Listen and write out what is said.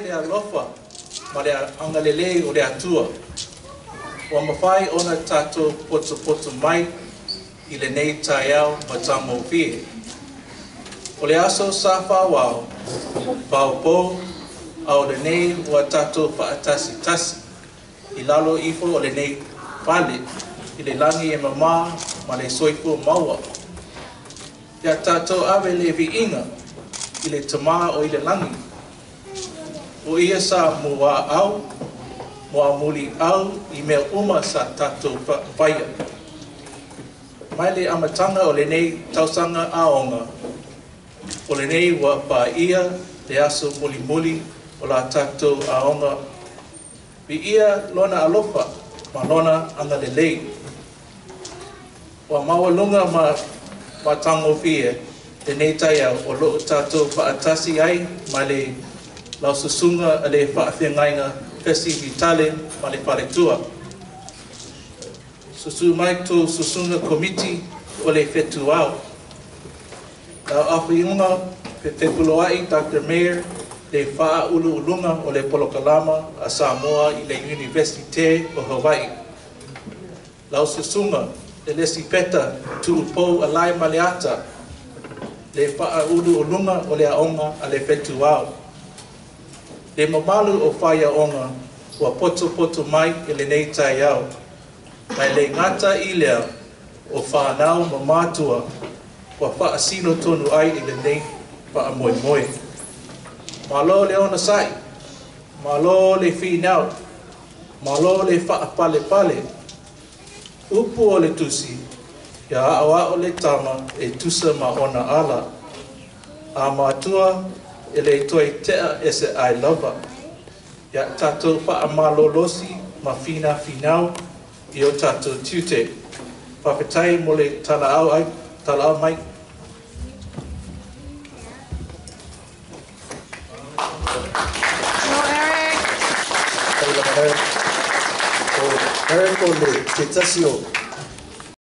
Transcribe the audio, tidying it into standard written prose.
le alofa ma le agalelei o le Atua ua mafai ona tatou potopoto mai i lenei taeao matagofie. O le aso sa fao ao, fao po, a o lenei ua tatou faatasitasi i lalo ifo o lenei fale i le lagi e mama ma le soifua maua. Ia tatou ave le viiga i le Tamā o i le lagi. O ia sa muaau, muamuliau i mea uma sa tatou faia. Mai le amataga o lenei tausaga aoga, o lenei ua paia le aso mulimuli o la tatou aoga. Viia lona alofa ma lona agalelei. Ua maualuga ma matagofie lenei taeao o loo tatou faatasi ai ma le lau susuga a le faafeagaiga Fesi Vitale ma le faletua. Susu mai tou susuga komiti o le fetuao. Lau Afioga Fepuloai Dr. Mayer, le faauluuluga o le polokalama a Samoa i le Iunivesite o Hawaii. Lau susuga Elisipeta Tuupou Alai Maleata, le faauluuluga o le aoga a le fetuao. Le mamalu o faiaoga ua potopoto mai i lenei taeao. Mai le gata i lea o whanau ma mātua ua faasino tonu ai i lenei faamoemoe. Malo le onosai, malo le finau, malo le faapalepale. Upu o le tusi, ia aoao le tama e tusa ma ona ala. A matua e le toe tea ese ai lava. Ia tatou faamalolosi ma finafinau i o tatou tiute. Faafetai mo le talaau, ai, talaau mai. Go, Eric. O Eric o le te tasi o